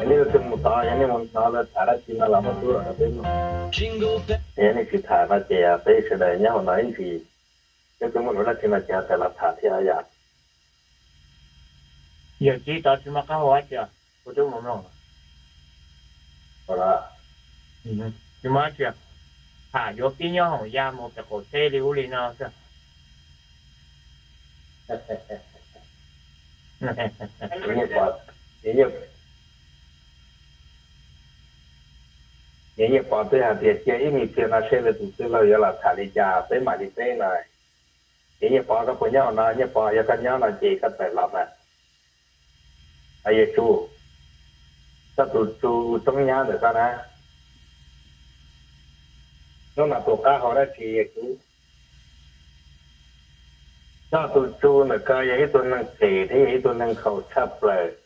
Nej tus mus tod, yog nej mus tod lawv tham dab tsi no los muab tub los rau peb mloog. Yog nej tsis tham no ces peb sawv daws nyob hauv no ib ntsis, peb twb muaj lub dab tsi no ces tawm los tham thiab yom. Yog tsis tod tsis muaj qab hau dab tsi, kuv twb mus mloog. Tsis muaj dab tsi, tham yuav pib nyob hoom ya mus pem qaum teb li ub li no xwb. Ces Nyiaj Pov twb hais tias cia ib me pliag no seb lawv tus txwj laug yuav los tham li cas peb mam li teb no. Ces Nyiaj Pov, koj puas nyob hauv no? Nyiaj Pov, yog koj nyob no ces koj tawm los mas. Yawg Tsu, koj tus Tsu Tsoob Nyab ntawm koj na, hnub no tus qab hau dab tsi yawg Tsu? Koj tus Tsu ntawm koj yog ib tug neeg phem thiab yog ib tug neeg khaum tshaj plaws.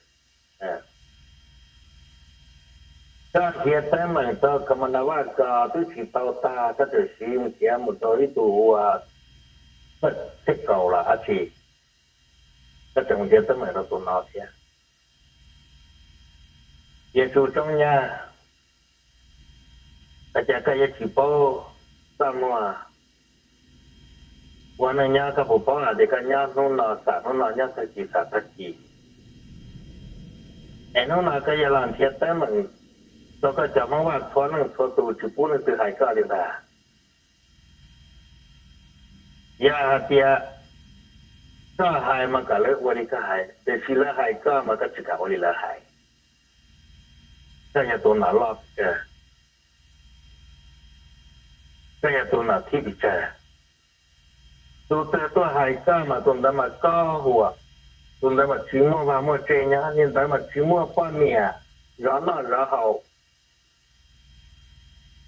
Koj nrhiav teeb meem rau Kha Ma Na Vaj ko twb tsis tau tag, koj tseem siv nrhiav mus rau ib tug ua thawj kaus los dab tsi, koj tseem mus nrhiav teeb meem rau tus no thiab. Yawg Tsu Tsoob Nyab, ua cas koj yuav tsis paub txaj muag? Ua neej nyob koj puas paub hais tias koj nyob hnub no xam hnub no, nyob tag kis xam tag kis? Es hnub no koj yuav los nrhiav teeb meem rau koj cov Hmoob Vaj txhua leej txhua tus tsis pub leej twg hais koj li ntag. Yog hais tias koj hais mas kom lawv ua li koj hais, tiam sis lawv hais koj mas koj tsis kam ua li lawv hais. Koj yog tus nom loj pes tsawg? Koj yog tus nom thib pes tsawg? Tus twg tuaj hais koj mas tus ntawd mas koj huam, tus ntawd mas tsis muaj vaj muaj tsev nyob, niag ntawd mas tsis muaj poj niam zov noj zov haus.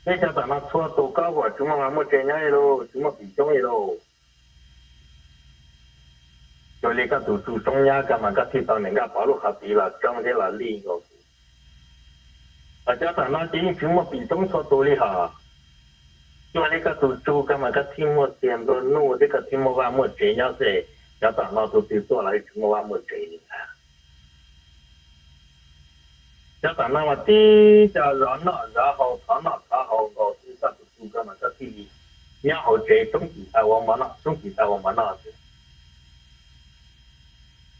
Peb cov tom no txhua tus koj huam tsis muaj vaj muaj tsev nyob li lauj, tsis muaj pim coob li lauj. Cuag li koj tus Tsu Tsoob Nyab ko mas koj thiaj tau niam Nkaj Pov lub qhov tiv los tsoob thiab los lij nkaus. Hos cov tom no ces yeej tsis muaj pim coob txhua tus li hos. Cuag li koj tus Tsu ko mas koj thiaj muaj tiag nplua nuj thiab koj thiaj muaj vaj muaj tsev nyob xwb. Cov tom no tus twg tuaj los yeej tsis muaj vaj muaj tsev li ntag. Cov tom no mas tib co zov noj zov haus thov noj thov haus nkaus xwb, koj tus Tsu ko mas koj thiaj li nyob hauv tsev tsoob cim tau ua mov noj, tsoob cim tau ua mov noj xwb.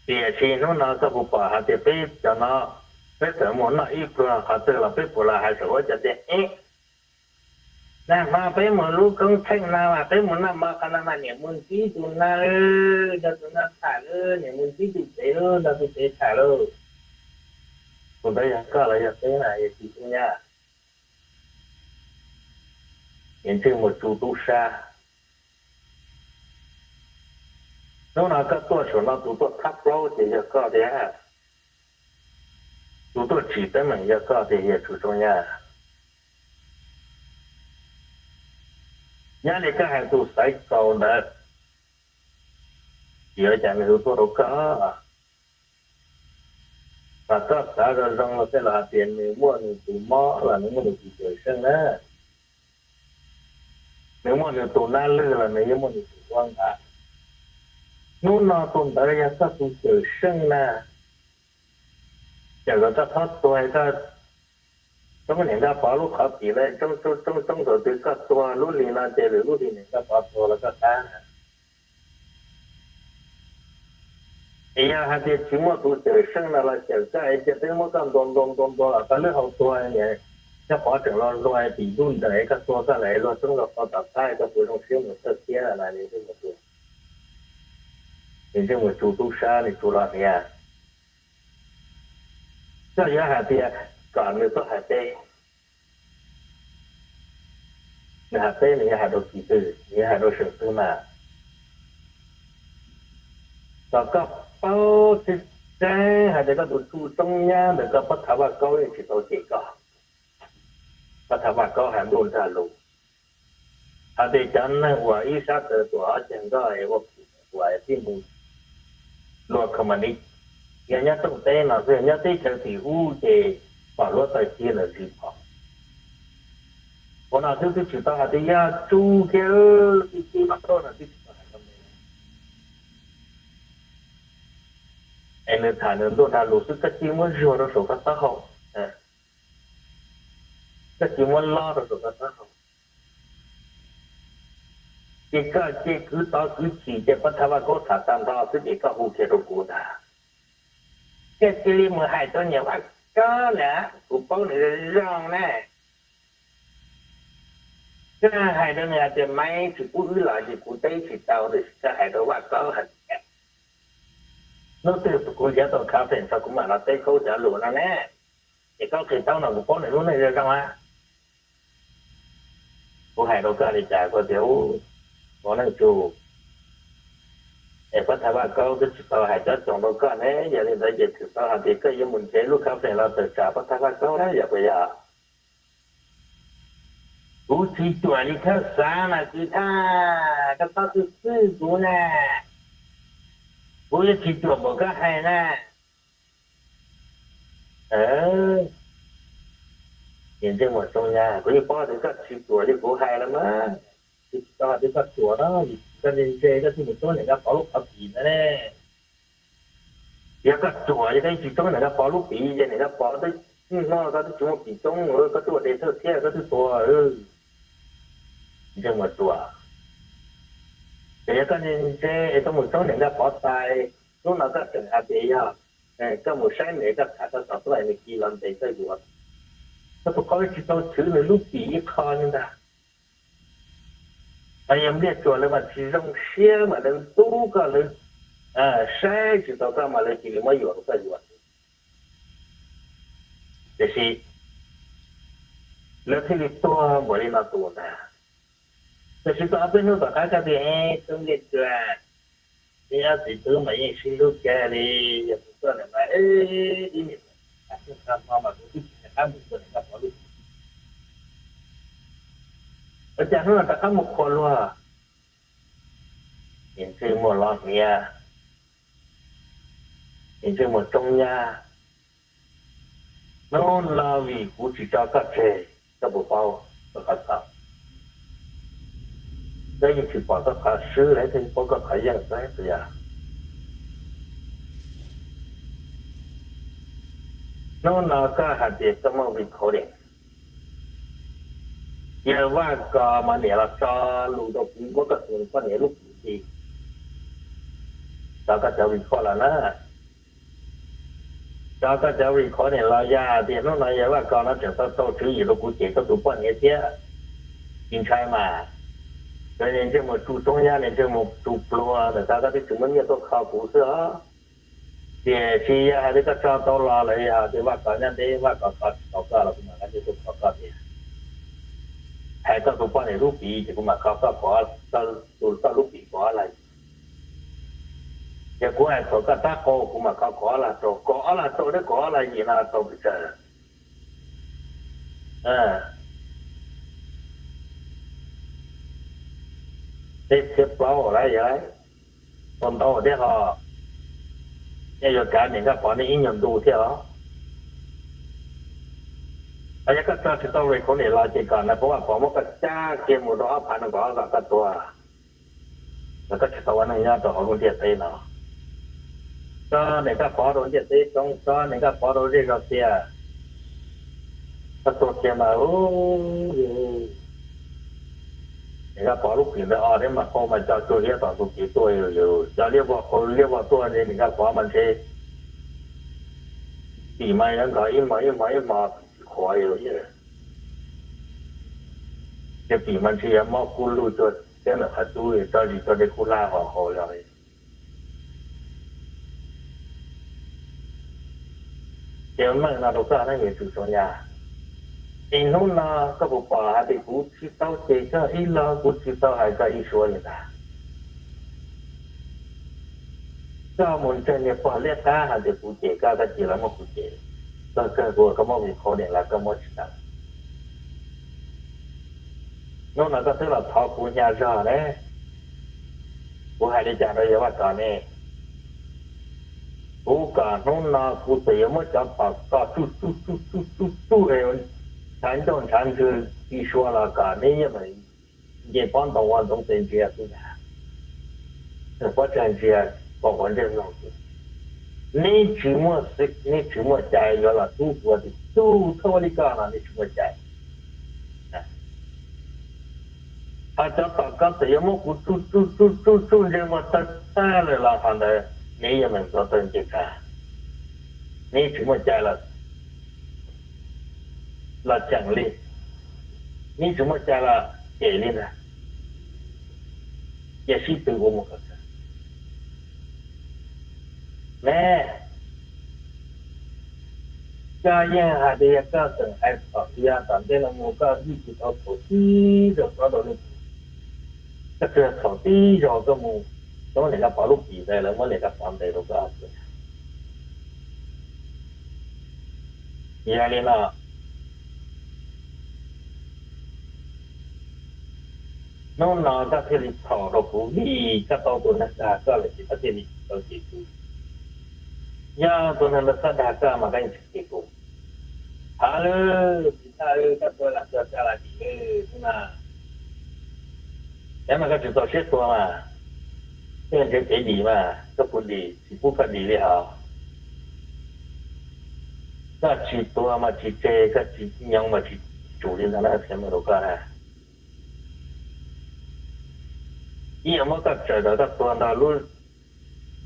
Tiam sis hnub no koj puas pom hais tias peb cov no, peb txawm mus noj ib pluag qhov twg los peb puas los hais saum huab cov tias, e, nag hmo peb mus lub koob tsheej no mas peb mus noj mov qhov no mas niam mus ntsib tus no lawm, nrog tus no tham lawm, niam mus ntsib tus pem lawm, nrog tus pem tham lawm. Tus ntawd yog koj los yog peb na, yog Tsu Tsoob Nyab? Niam ntsej muag Tsu tub sab, hnub no koj tuaj saum no tus tuaj thab plaub ces yog koj tiag, tus tuaj tsim teeb meem yog koj tiag, yog Tsu Tsoob Nyab? Nyob li koj hais tus Xaiv Kaus ntawd, vim li cas nws hu tuaj rau koj? Mas koj xav zoo zoo los tej los hais tias nws muaj nws tus mob los nws muaj nws tus cawm seej na, nws muaj nws tus nab lwg los nws yeej muaj nws tus ua nqa. Hnub no tus ntawd yog koj tus cawm seej na, cawm kom koj txhob tuag, koj tsoob niam Nkaj Pov lub qhov tim lawm, tsoob tsoob tsoob tsoob thaum twg koj tuag lub hli no ces lwm lub hli niam Nkaj Pov tuag los koj qab na. Es yog hais tias tsis muaj tus cawm seej no los cawm koj es cia peb muab koj ntua ntua ntua ntua los koj lwb hau tuag, niam Nkaj Pov tseem los luag tim ntuj nreem koj tuag koj lawm, luag tsoob luag qau tom qab koj puas zoo siab mus txawj thiab na? Niam ntsej muag Tsu, niam ntsej muag Tsu tub sab, niam Tsu los hniav. Koj yuav hais tias kom nws tuaj hais peb, nws hais peb nws yuav hais rau tim twg, nws yuav hais rau seem twg mas? Kom koj paub tseeb tseeb hais tias koj tus Tsu Tsoob Nyab ntawm koj Pab Thav Vaj Kaub yeej tsis tau cem koj. Pab Thav Vaj Kaub hais ntuj nrag lus hais tias cov neeg uas ib sab taw tuam ob cag nkoj es ua phim uas tib mus luag communist, yog nyob rooj teb no xwb, nyob teb chaws tim ub ces pom luab taw cia lawm tsis pom. Ua no xwb twb tsis tau hais tias yog Tsu kiag, Tsu Tsu no tuaj no twb tsis tau hais tau npe. Es nws tham nws ntuj nrag lus xwb, koj cia muab zuag rau saum koj taub hau. Koj tsis muab lob rau saum koj taub hau, ces koj cia li kwv tov kwv chim ces pab thaj Vaj Kaub tham tag nrho xwb ces koj hu kiag rau kuv ntag. Koj cia li mus hais rau niam Vaj Kaub na, kuv paub nws zoo zoo na. Koj hais rau nws hais tias Maiv tsis pub wb los ces kuv teb tsis tau, tiam sis koj hais rau Vaj Kaub hais tias hnub twg kuv nrhiav tau khav feem tso kuv mam los teb Kaub cov lus no ne. Ces Kaub qhia taub no kuv paub nws lub neej zoo zoo a. Kuv hais rau koj li cas koj tias, Ua neej tsu, es pab thaj Vaj Kaub twb tsis tau hais cov xyoos rau koj ne, yog li ntawd ces thwm tau hais tias koj yuav mus nrhiav lub khav feem los tawm tsam pab thaj Vaj Kaub na, yog puas yog? Kuv tsis cuam li koj xav mas kwv tij, koj txhob txwj txwj kuv na, kuv yuav tsis cuam npaum koj hais na. Niam ntsej muag Txoov Nyab, kuv yeej paub tias koj tsis cuam li kuv hais lawm mas, kuv tsis tau hais tias koj cuam no, koj ntse ntse koj thiaj mus tsoob niam Nkaj Pov lub qhov pim ntawd ne. Yog koj cuam ces koj yeej tsis tsoob niam Nkaj Pov lub pim ces niam Nkaj Pov twb, hnub no koj twb tsis muaj pim tsoob, koj twb ua dej thawj thiab koj twb tuag. Ntsej muag ruam, ces yog koj ntse ntse es koj mus tsoob niam Nkaj Pov tas, hnub no koj tseem hais tias yog koj mus saib nws, koj tham koj txog tuaj nws cia li los ntes koj yuav. Koj tus qhov tsis tau chwv nws lub pim ib qho li ntag. Mas yog Npliaj Tsuas lawv mas tsis zoo siab mas lawv ntub koj, lawv saib tsis taus koj mas lawv cia li muab yuam rau koj yuav. Tiam sis lawv thiaj li tuag npaum li no tus ntag. Tiam sis tau ob peb hnub tom qab koj tias, Tub Npliaj Tsuas, peb ob txiv tub mas yeej sib hlub kawg li, yog kuv tuaj ntawm mas ib niam txiv hmo mas kuv twb tsis nco qab mus tua niam Nkaj Pov lub. Ua cas hnub no rov qab mus qhuas luag? Niam ntsej muag lov hniav, niam ntsej muag Txoov Nyab, hnub no vim kuv tsis tso koj tseg, koj puas paub koj qhov txhaum? Koj yeej tsis pom koj qhov swb los koj yeej paub koj qhov yeej xwb puas yog? Hnub no koj hais tias koj muaj recording, yawg Vaj Kos mas niam los tso lus rau kuv muab koj tua poj niam lub pim ti, tso koj cov record los na. Tso koj cov recording los yog hais tias hnub no yawg Vaj Kos no tseem tau tau tswv yim rau kuv cem koj tus poj niam thiab, tsis ntshai mas. Cov niag ntsej muag tsu tsoob nyab, niag ntsej muag tsu pluag ntawm koj, koj twb tsis muaj nyiaj tuaj kho kuv xwb os. Tiam sis yog hais tias koj tso tau los lawm, yog tias Vaj Kos nyob deb, Vaj Kos kho tsis tau koj los kuv mam nqa nyiaj tuaj kho koj tiag. Hais koj tus poj niam lub pim ces kuv mam kho koj, koj lub pim kaum ob lag. Yog kuv hais txhaum koj tab qau kuv mam kho kaum ob lag rau, kaum ob lag rau thiab kaum ob lag yim no rau pes tsawg? Peb txhiab plaub lawm yog, tau ntau thiab ho, nej yuav kav niam Nkaj Pov nej ib nyuag ntu thiab os. Yog koj tso tsis tau recording los ces kom nais phoo Vaj Pov muab koj cab kiag mus rau ob phav nees nkaum kom koj tuag, kom koj tsis tau ua neej nyob rau hauv lub ntiaj teb no. Tso niam Nkaj Pov rau ntiaj teb tsoob, tso niam Nkaj Pov rau zej zog tiag. Koj tuag kiag mas, niam Nkaj Pov lub pim ntawd o thiab mas qau mas co cuag liab tom ntug kev tuaj, co liab vog qau liab vog tuaj, niam Nkaj Pov mas ntshe pim mas yuav nkaus ib hmos ib hmos ib hmos pim tsis qhuav li. Ces pim mas ntshe yuav mob kub lug cuag thiab ntawm qhov cub, tso zis tso dej kub hlab hos haus li. Ces meej no rau koj na yawg Tsum Tsoov Nyab, es hnub no koj puas pom hais tias kuv tsis tau cem koj ib los, kuv tsis tau hais koj ib suab li ntag? Koj mus ntseeg niag pog liab qab hais tias kuv cem koj, koj cia li muab kuv cem. Koj kawg kuv ua koj muab recording los koj muab tsis tau. Hnub no koj twb los thov kuv hnyav zog ne. Kuv hais li cas rau yawg Vaj Kos ne? Kuv kom hnub no kuv txawm yuav muab cov phom koj tsuj tsuj tsuj tsuj tsuj tsuj es ntshav ncauj ntshav ntswg ti sua los kom neb yeej meem nce pob ntoo ua ntsoov tes ntsia xwb ntag. Pob tsag ntsia, pom quav ntsej mloog xwb. Neb tsis muaj, neb tsis muaj cai yuav los tub kuv tias tub thauj li koj no, neb tsis muaj cai. Ho cov tom koj txawm yuav muab kuv tsuj tsuj tsuj tsuj tsuj ntsej muag tawg tag lawm los ho ntawd neb yuav meem ntxuav tawg nce tsag, neb tsis muaj cai los los cheem li, neb tsis muaj cai los cem li ntag. Cia sib tw ua mus kom tag. Ne, koj yeej hais tias yog koj tseem hais txhaum, yog tom ntej no mus koj yeej tsis tau thaum tib zaug txob rau lub, koj tsuas yog thaum tib zaug koj mus, koj muab niam Kab Pov lub pim ntawd, lawv muab niam Kab Pov ntes rau koj hais tias. Yog li no, hnub no koj thiaj li txhaum rau kuv vim koj tau tus neeg dag koj lawm ces koj thiaj li tau cem kuv. Yog tus neeg ntawd txhob dag koj mas koj yeej tsis cem kuv. Thov lawm, tsis txhob, koj tua lam tua tsa lam dim lawm hnub no. Thiab mas koj tsis txaus siab tua mas, koj nrhiav kev dim mas koj pub dim, tsis pub koj dim li hos. Koj tsis tua mas tsis tseg, koj tsis nyoos mas tsis tsum li ntag na, qhia meej rau koj na. Ib yam muab koj tsawm kom koj tuag nrog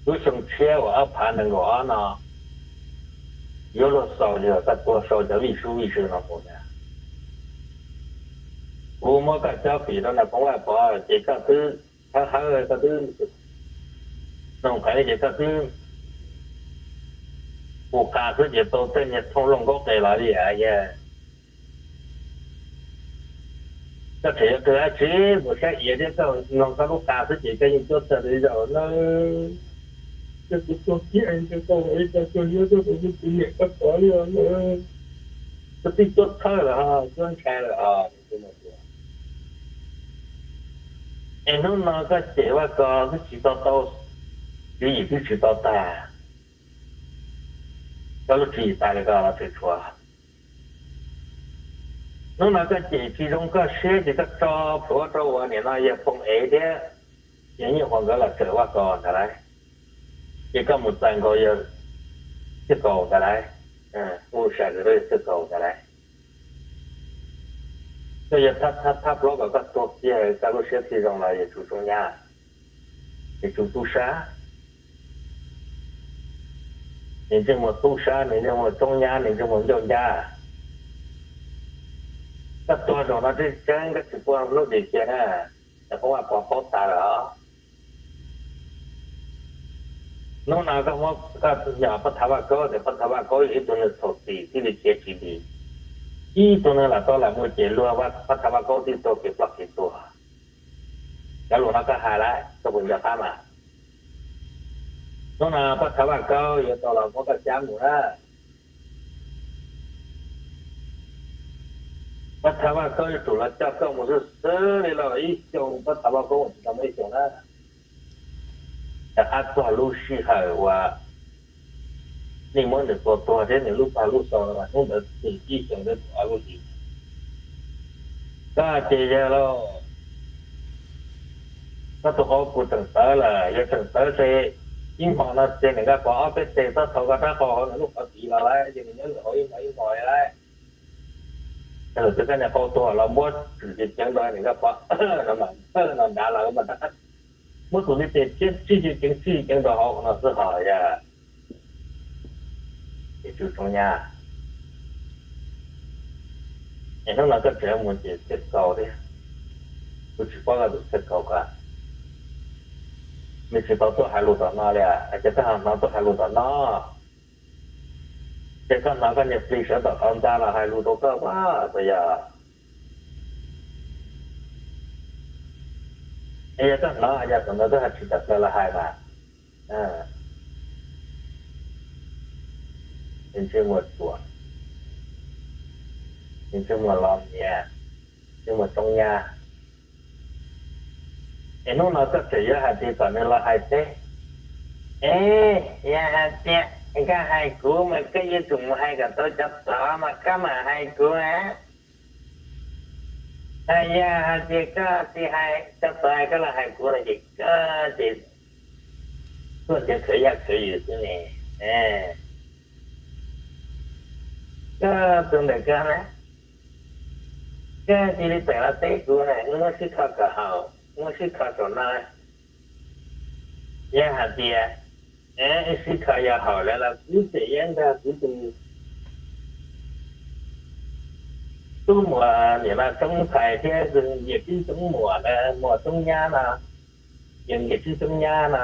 lub xyoo tshiab uas ob phav nees nkaum ob no, yuav luag xaus li koj tuag sau cov vij sub vij sw no mus ntag. Kuv muab koj cob fim rau niam Phoob Vaj Pov ces koj twb thawb hawb, koj twb noog qees li ces koj twb hu qa xwb ces tau tej niag thooj looj nkaub qes los li yog. Koj tseem yuav qw dab tsi, mus saib iav thiab koj mloog koj lub qa xwb ces koj yeej cuab txhawj li zaum na. Koj kuv tuag kiag, koj ua ib co tuag nyob tuaj rau kuv tus niam koj pov li os na. Koj twb cuab txhawj lawm ho, cuab ntshai lawm os. Es hnub no koj cem Vaj Kos twb tsis tau tau, tswv yim twb tsis tau tag, koj lub tswv yim tag li koj los tseem tshuav. Hnub no koj cem tsis zoo koj siab ces koj tso plhuav rau uas nim no yog Phooj Ev thiab yog Nyiaj Huas nkawd los tsawm Vaj Kos ntag lauj. Ces koj mus txais nkaus yog Txhiaj Kaus ntag lauj. Kuj sas kws rau yog Txhiaj Kaus ntag lauj. Koj yuav thab thab thab plaub kom koj tuag kiag koj lub siab thiaj zoo los yog Tsum Tsoob Nyab, yog Tsum Tub Sab. Nws ntsej muag tub sab, nws ntsej muag tsoob nyab, nws ntsej muag ncauj ncab. Koj tuag zaum no tseeb tseeb koj tsis pub hnub dim kiag na, niam Phoob Vaj Pov paub tas lawm os. Hnub no koj muab koj nyom Paj Thav Vaj Kaub tias Paj Thav Vaj Kaub yog ib tug neeg txhaum txim thiaj li khiav tsis dim. Ib tug neeg lam tau lam mus cem luag, Paj Thav Vaj Kaub thiaj tuag kev ploj kev tuag. Cov lus no koj hais lawm koj puas nco qab mas? Hnub no Paj Thav Vaj Kaub yuav tau los muab koj cab mus na. Paj Thav Vaj Kaub yuav tsum los coj koj mus xwb xwb li los ib xyoos, Paj Thav Vaj Kaub mus tsis tau muaj ib xyoos na. Rov qab txog lub sij hawm uas nej muab nws tua tuag thiab nws lub pag lub xaus no mas hnub ntawd twb ib xyoos thiab ob lub hlis. Koj ces yog lauj, koj tus qau puas tseem tawv lawm? Yog tseem tawv ces ib hmos no ces niam Nkaj Pov ob peb teg txhob thaum koj rab qau hauv nws lub qhov tiv los lawm ces nws nyob nws hauv ib hmos ib hmos li lawm. Yog lawm twb koj niag qau tuag los muab tswm ceev ceev rau niam Nkaj Pov no mas, no dav los mas rov qab muab tus ntiv tes thiab tsij ceev ceev tsij ceev rau hauv no xwb hos yog. Es Tsum Tsoob Nyab, es hnub no koj tseem mus cem Txhiaj Kaus thiab, kuv tsis paub koj tus Txhiaj Kaus ko, nws tsis tau tuaj hais lus tom no li, ces koj ho hnov tuaj hais lus tom no, ces koj hnov koj niag plig sawv tom qhov ntxa los hais lus rau koj puas yog? Es yog koj hnov yog thaum ntawd koj ho tsis tawm plaws los hais mas. Ntsej muag ruam, ntsej muag los niam, ntsej muag tsoob nyab. Es hnub no koj tseem yuav hais tias kom nws los hais teb. Es yog hais tias koj hais kuv mas koj yuav tsum mus hais kom tau cov tod mas koj mam hais kuv na. Yog hais tias koj tsis hais cov tod koj los hais kuv no ces koj ces tuaj nrhiav khwv yaj khwv yws xwb ne. Koj tus ntawm koj na, Koj cia li tawm los teb kuv na, wb muab sib kho kom haum, wb muab sib kho saum no. Yog hais tias wb sib kho yog haum lawm los kuv tseem yuav nrog kuv tus tub muam niam no Tsoob Thais thiab yawm txiv Tsoob Muas na, Muas Tsoob Nyab no, yawm txiv Tsoob Nyab no,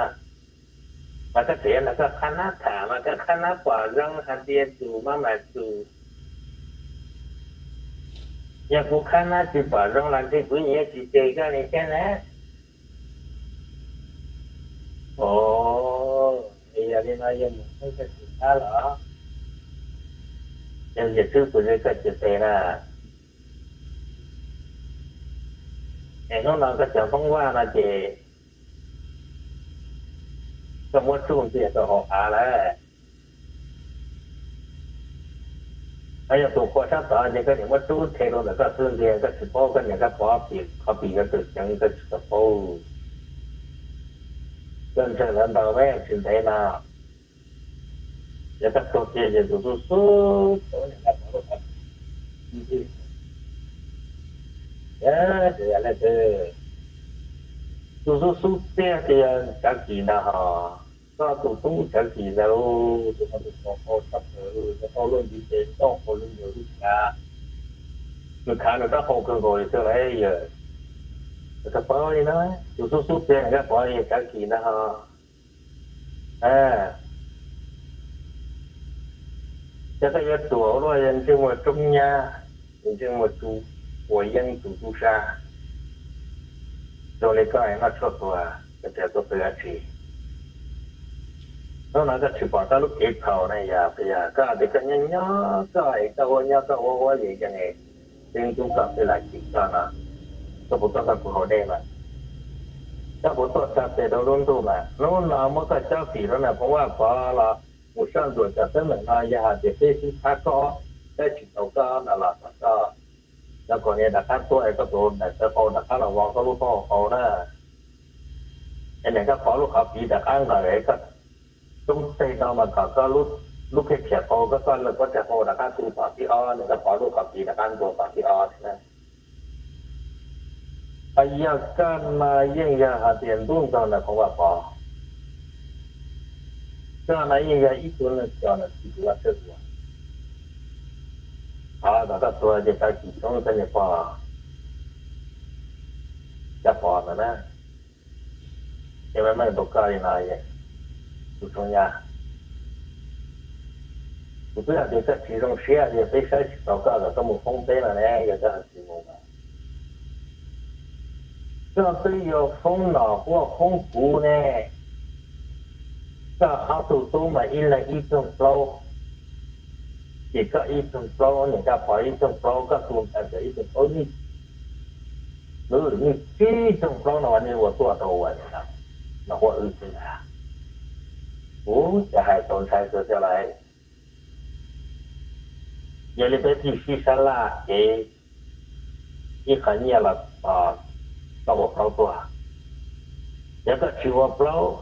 mas koj tseem yuav nrog koj qhab nab tham mas koj qhab nab pom zoo hais tias tus maj mam tus. Yog kuv qhab nab tsis pom zoo los ntshe kuv yeej yuav tsis tseg koj li thiab na. Os, yog li no yog mus txog koj tsis qab los, yog yawm txiv pom zoo koj tsis tseg na. Es hnub no koj cov Hmoob Vaj no ces koj muab tsub ntiag rau hauv av lawm. Ho yog tus qhua sab tod ces koj niam muab tsub the rau ntawm koj xub ntiag, koj tsis paub, koj niam koj pov pim qhov pim yuav tawm ceev koj tsis tau paub. Koj ntsawg lawv ntau me tsis ntev no, yog koj tuag kiag ces tus xub xub, tus xub xub tiag ces yog Tsav Kis ntag hos. Koj tus tub Tsav Kis ntag lauj, tus no tus qau tshaj plaws, nws qau luaj ntiv ces nws rab qau luaj nkaus lub kav, nws khav nws rab qau kawg nkaus li xwb lauj. Yog koj paub li no, tus xub xub tiag nws koj pov li Tsav Kis ntag hos. Yog koj yuav ruam ua luaj yog ntsej muag Tsoob Nyab, ntsej muag Tsoob, ua yeeb tus tub sab, zoo li koj noj tshuaj tuag, koj tseem tuaj pw dab tsi? Hnub no koj tsis pom koj lub kev txhaum na yog, yog koj hais tias koj nyob nyob koj es koj ua nyob koj ua ua yeej yeej es, tseeb tub koj peb lam cim koj no, koj puas tuaj txog kuv hauv dej mas? Koj puas tuaj tsa tes rau lub ntuj mas? Hnub no muab koj cob fim rau Nais Phoo Vaj Pov los mus soj ntsuam cov teeb meem no yog hais tias peb sib thab koj, peb tsis tau koj no los kom koj, koj kom niam rov qab tuaj es koj tus daim tawv qau rov qab los vov koj lub taub hau qau na. Es niam koj pov lub qhov piv rov qab nqawm es koj roob teg no mas kom koj lub phiaj phiam qau koj koj lawm pob tsag qau rov qab tu tom thib ob, niam koj pov lub qhov piv rov qab ntua tom thib ob thiab na. Ho yog koj no yeej yog hais tias ntuj nrog Nais Phoo Vaj Pov, koj no yeej yog ib tug neeg coj no tsis tau vaj tswv ua. Thov kom koj tuag ces tau tsis txhob koj niam pog, cov pog ntawd na, ces meej meej rau koj li no, tus Tsoob Nyab. Kuv twb hais tias koj tsis zoo siab li, peb saib tsis taus koj kom koj mus foob peb no ne, yog koj tsis mus mas koj twb yuav foob nom huaj foob kuv ne. Koj ob tug tub mas ib leeg ib tug plaub, ces koj ib tug plaub, niam koj pog ib tug plaub, koj tus ntxhais ib tug plaub, nej, nej tsib tug plaub no nej ua tuaj rau ua li no, nom huaj wb xwb ntag. Kuv ces hais tau ntshai kawg thiab lauj. Yog li peb thiaj sib sab laj kev ib qho nyiaj los tos koj ua plaub tuag. Yog koj tsis ua plaub,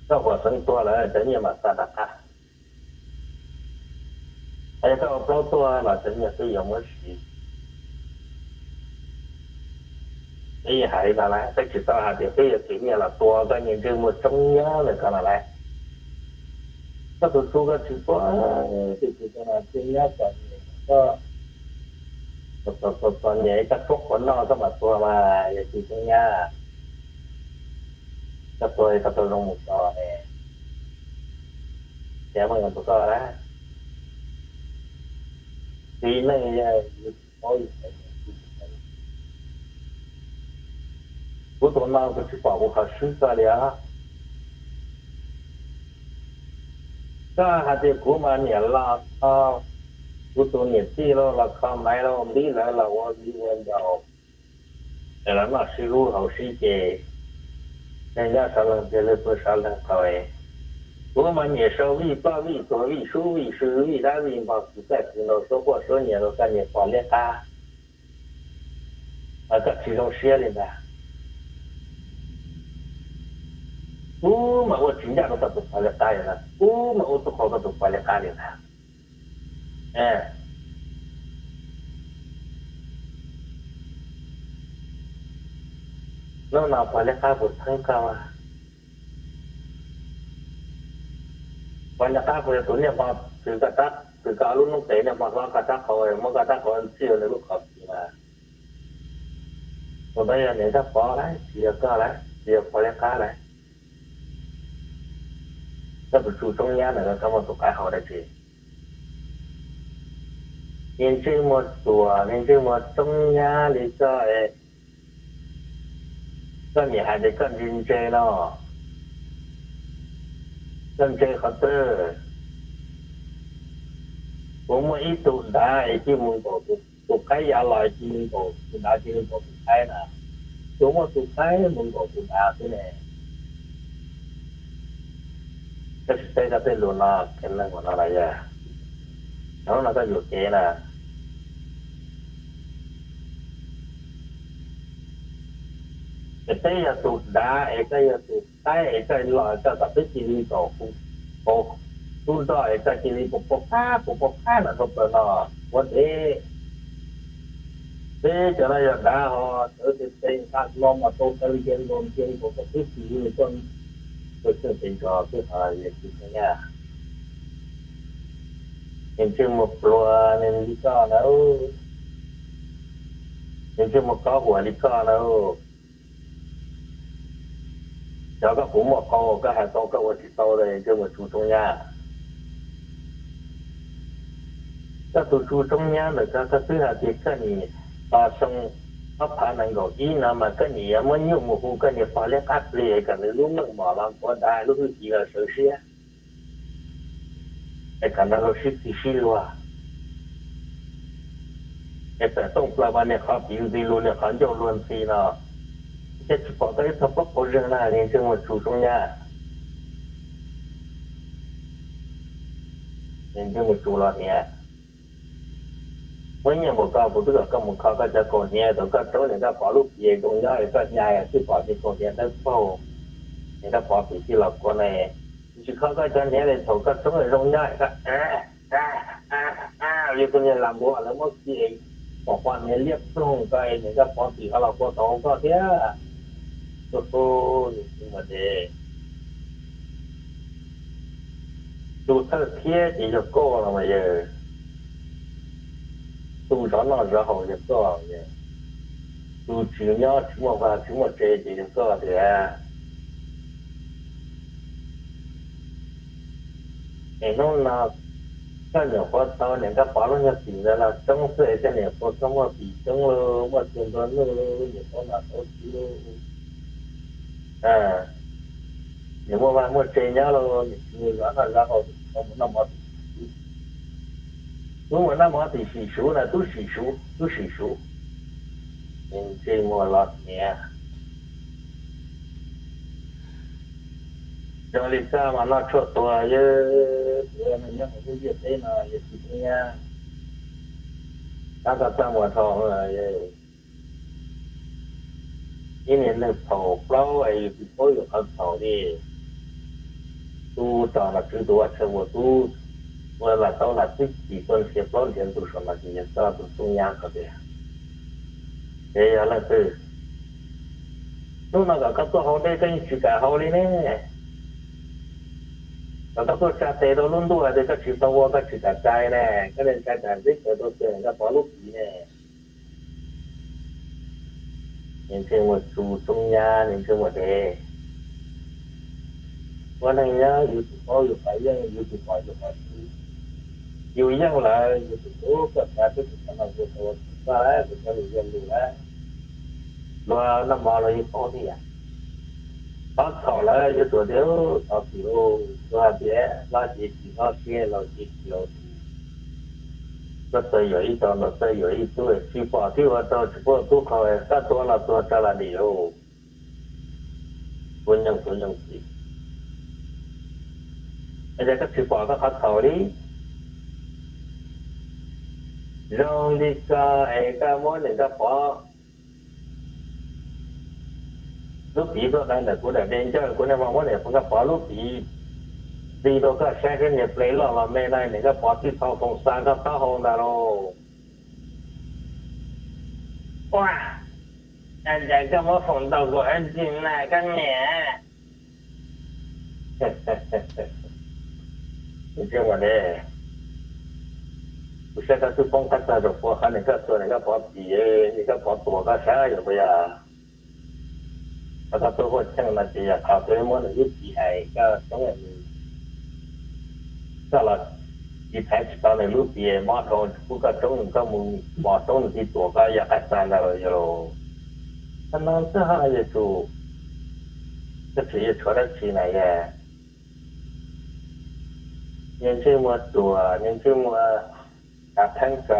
koj huam xeev tuag lawm cov nyiaj mam xa rov qab. Yog koj ua plaub tuag los cov nyiaj twb yuav muab siv. Peb yeej hais li no lawm, peb tsis tau hais tias peb yuav khwv nyiaj los tua koj niag ntsej muag Tsoob Nyab ntawm koj no lawm. Koj tus tub koj tsis tuag, tus tub koj no Tsoob Nyab txom nyem, koj txom nyem koj tshuab quav noj koj mam tuag mas yog tus Tsoob Nyab. Koj tuag koj tau zoo mus tso ne, ces meej rau koj na. Txiv neej yog yus tsis paub yus txhais tes, kuv tus no kuv tsis pom kuv qhov swb koj li os. Koj hais tias kuv mas niam los kho, kuv tus niam tij los los kho maiv los npib lawv los ua viv ua ncaus, es los noj sib hlub haus sib ce, neeg nyob sawv leej tiag, leej tuag sawv leej qhov. Kuv mas niam sau vij ploj vij tuag vij sub vij sw vij dab vij npog kwv txaj kwv nraus suab quaj suab nyiav rau koj niam pog liab qab, mas koj tsis zoo siab li ntag. Kuv mas ua tsis ncaj rau koj tus pog liab qab li ntag, kuv mas ua tub qau koj tus pog liab qab li ntag. Hnub no pog liab qab puas txheeb koj? Pog liab qab puas yog tus niaj hmo txwv koj rab, txwv koj ob lub noob tes, niaj hmo hlob koj rab qau, muab koj rab qau ntxij nws lub qhov pis na? Tus ntawd yog niam Nkaj Pov lawm, tsis yog koj lawm, tsis yog pog liab qab lawm. Koj tus Tsu Tsoob Nyab ntawm koj muaj tus qaib hau dab tsi? Niag ntsej muag ruam, niag ntsej muag tsoob nyab li koj, koj niam hais tias koj ntse ntse no, koj ntse qhov twg? Kuv muaj ib tug dav es cia mus nkaum tus qaib, ya los cia mus nkaum tus dav, cia mus nkaum tus qaib na. Kuv muaj tus qaib mus nkaum tus dav xwb ne. Koj tsis teb koj tej lus no, kev neeg ua no los yog, hnub no koj yuam kev na. Es peb yog tus dav es koj yog tus qaib es koj los koj kom peb cia li nkaum, tub nroj es koj cia li pov pov qab pov pov qab no rau plaws no, ua deb. Peb cov no yog dav ho, sawv tes tes nqa hlo mas tau taw ntia nkaus ntia nkaus kom peb tsis yuav nws tuaj, tuaj coj tes nrog peb ho yog Tsu Tsoob Nyab. Niag ntsej muag pluag li koj na, niag ntsej muag kob huam li koj na. Cov koj puas muaj qau, koj hais tau koj ua tsis tau, niag ntsej muag Tsu Tsoob Nyab. Koj tus Tsu Tsoob Nyab ntawm koj, koj twb hais tias koj niam, tos xyoo ob phav nees nkaum ib no mas koj niam yuav muab nyuj mus hu koj niag pog liab qab plig kom nws lub meej mom los npuav dav, lub hwj chim los sawv siab, es kom nrog luag sib txig sib luag, es pem tooj plaws mas niag qhov piv ntxi luag, niag qhov ncauj luag ntxi no. Thiab tsis pom koj ib txog plaub qau zeeg na, niag ntsej muag Tsu Tsoob Nyab. Niag ntsej muag Tsu los hniav, muaj nyiaj npaum ko kuv twb kom koj mus kho koj cov kaus hniav rau koj tsoob niam Nkaj Pov lub pim zoo nyob es koj hnya txij pom ces kaus hniav dawb paug, niam Nkaj Pov pim tij los kua ne. Tsis kho koj cov hniav li thaum koj tsoob zoo nyob es koj li tus niag lam npua lawv muab khi es pom pom hniav liab ploog ko es niam Nkaj Pov pim ho los kua tau koj thiab. Tus Tsu Thawj Thiab ces yog koj no mas yawg, tus zov noj zov haus yog koj, tus tsis nyob tsis muaj vaj tsis muaj tse ces yog koj tiag. Es hnub no koj nyuam qhuav tau niam Nkaj Pov lub nyuag pim ntawd los tsoob xwb es koj nyuam qhuav koj muaj pim coob lauj, muaj txiag nplua nuj lauj, nyuam qhuav mas tau txiv lauj. Nws muaj vaj muaj tse nyob lauj, nws tsis mus zov noj zov haus, tsis tau mus noj mov tim sim suv. Tub mus noj mov tim sim suv na, tub sim suv, tub sim suv. Ntsej muag los hniav. Zoo li koj mas noj tshuaj tuag, yog tus nyob hauv lub ntiaj teb no yog tsis tub nyab, tab koj txaj muag dhau. Ib niag neeg txhaum plaub es yus tsis paub yus qhov txhaum li. Tub tso nom tswv tus ua chaw ua tub, ua lam tau lam twb tsis tuaj nrhiav plaub nrhiav ntug saum no ces yog koj tus tub nyab ko tiag. Ces yog leej twg? Hnub no kom koj tuaj haus dej koj yeej tsis kam haus li ne. Kom koj tuaj tsa tes rau lub ntuj hais tias koj tsis tau ua koj tsis kam tsa ne, koj ntshai tsam ntsib chaw rau xwm koj pov lub pim ne. Niag ntsej muag Tsu Tsoob Nyab, niag ntsej muag dev. Ua neeg nyob yus tsis paub yus qhov yeej, yus tsis pom yus qhov tswv. Yus yeej lawm yus tsis ua koj tsav twb tsis tau no kuv tau ua tsis tau lawm, kuv cov lus yog lus lawm. Luag noj mov luag yeej paub thiab yam. Qhov txhaum lawm yuav tsum tias thov txim lauj, luag hais tias hlob ces tsis hlob siab, laus ces tsis laus tus. Koj txawj yuam ib tug los txawj yuam ib tug, tsis pom tib ua rau tsis pub tub qhau, koj tuag los tuag tso los dim lauj. Kuv nyoog kuv nyoog txiv, es koj tsis pom koj qhov txhaum li. Zoo li koj es koj muab niam Nkaj Pov lub piv tuaj dai ntawm kuv daim de ncawj, kuv niaj hmo muab niam Nkaj Pov lub piv ntxi rau koj saib seb niag ple loj los me na, niam Nkaj Pov tib txhau foom xa koj taub hau ntag lauj. Ua, Cas koj muab foom tau kuv ab tsi na koj niam? Ntsia mas ne, kuv saib koj twb poob qab tag zaum pua qhov niam koj tuag niam koj pov txim, niam koj pov tuam koj saib yog puas yog? Koj tuaj huaj cheej no ces yog qhov twb muab nws lub txiv hais koj roob, koj los tsis thaiv tsis tau nws lub txiv mob dhau pub koj roob, koj mus mos roob nws thiaj tuam koj yog qab tag ntawd los yog. Qhov no twb ho yuav tsum, koj tseem yuav tshuav dab tsi na yog? Niag ntsej muag ruam, niag ntsej muag kav theeb ko.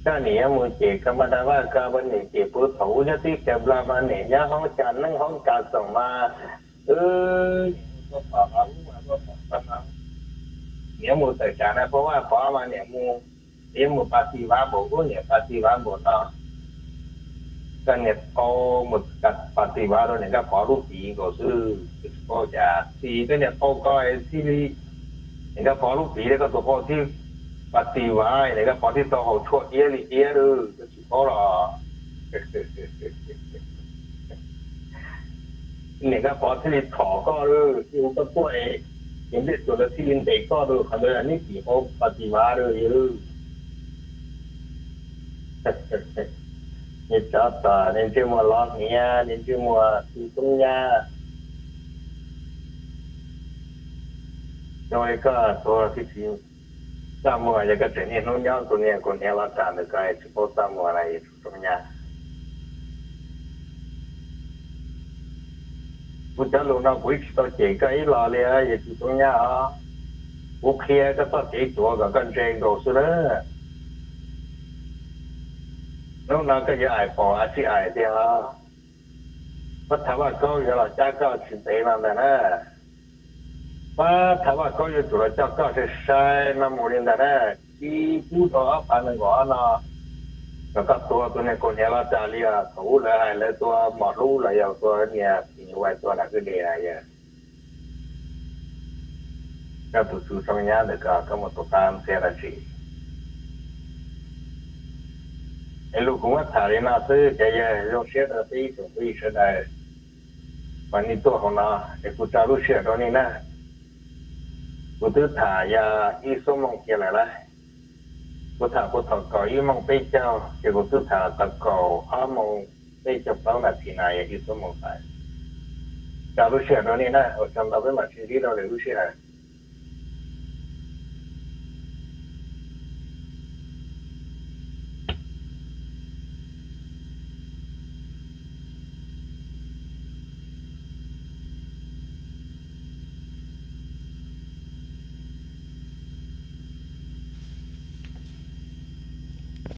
Koj niam yuav mus ces koj mas da vaj ko, niam ces puv thaum ub nyob tib kaws nplag mas niam nyob hoob cas neeb hoob kas txoom mas, niam mus tuaj pom qhov ub mas tuaj pom qhov no, niam mus tawm tsam na pab vaj pov mas niam mus, niam mus pas tis vav npaum ub niam pas tis vav npaum no. Koj niam qau mus pas tis vav rau niam nkaj pov lub piv nkaus xwb, koj tsis paub cas txij koj niam qau ko txij li niam nkaj pov lub piv thiab koj tus qau thiaj pas tis vav, niam nkaj pov thiaj tau haus tshuaj iab li iab lawm, koj tsis paub los? Niam nkaj pov thiaj li txhom koj lawm, thiaj hu koj tuaj es niam nplej tuam lawv thiaj li ntes koj lawm, qhov ntawd neb tim qau pas tis vav lawm. Niag tsov tom, niag ntsej muag lov hniav, niag ntsej muag tu tub nyab. Zoo li koj tuag tib si, txaj muag yog koj tseem niaj hnub nyob tus niag kaus hniav lov ras ntawm ko tsis paub txaj muag na yog tus tub nyab. Kuv cov lus no kuv ib tsis tau cem koj ib los li yog tus tub nyab os. Kuv qhia koj txoj kev tuav kom koj ntse nkaus xwb na. Hnub no koj yuav aim paum a tsis aim tiag os. Pab thav vaj kaub yuav los cab koj tsis ntev no ntag na. Pab thav vaj kaub yuav tsum los coj koj sai sai no mus li ntag na. Tsis pub rau ob phav nees nkaum ob no kom koj tuag tus niag kaus hniav lov ras li os. Thaum ub lawv hais lawv tua mos hlub los yog tua niag phim nyuj vais tua nam kwj deg na yog. Koj tus tub tub nyab ntawm ko koj mus tus qab ntxiab dab tsi? Es lus kuv muab tham li no xwb cov yawg, zoo siab rau peb ib tsoom phooj ywg sawv daws uas nej tuaj hauv no, es kuv tso lub sij hawm rau nej na. Kuv twb tham yog ib xuab moos kiag lawm lauj. Kuv tham puag thaum kaum ib moos peb caug ces kuv twb tham tau kaum ob moos peb caug plaub nas this no yog ib xuab moos tawm. Tso lub sij hawm rau nej na, ua tsaug ntau, peb mam sib ntsib rau lwm lub sij hawm.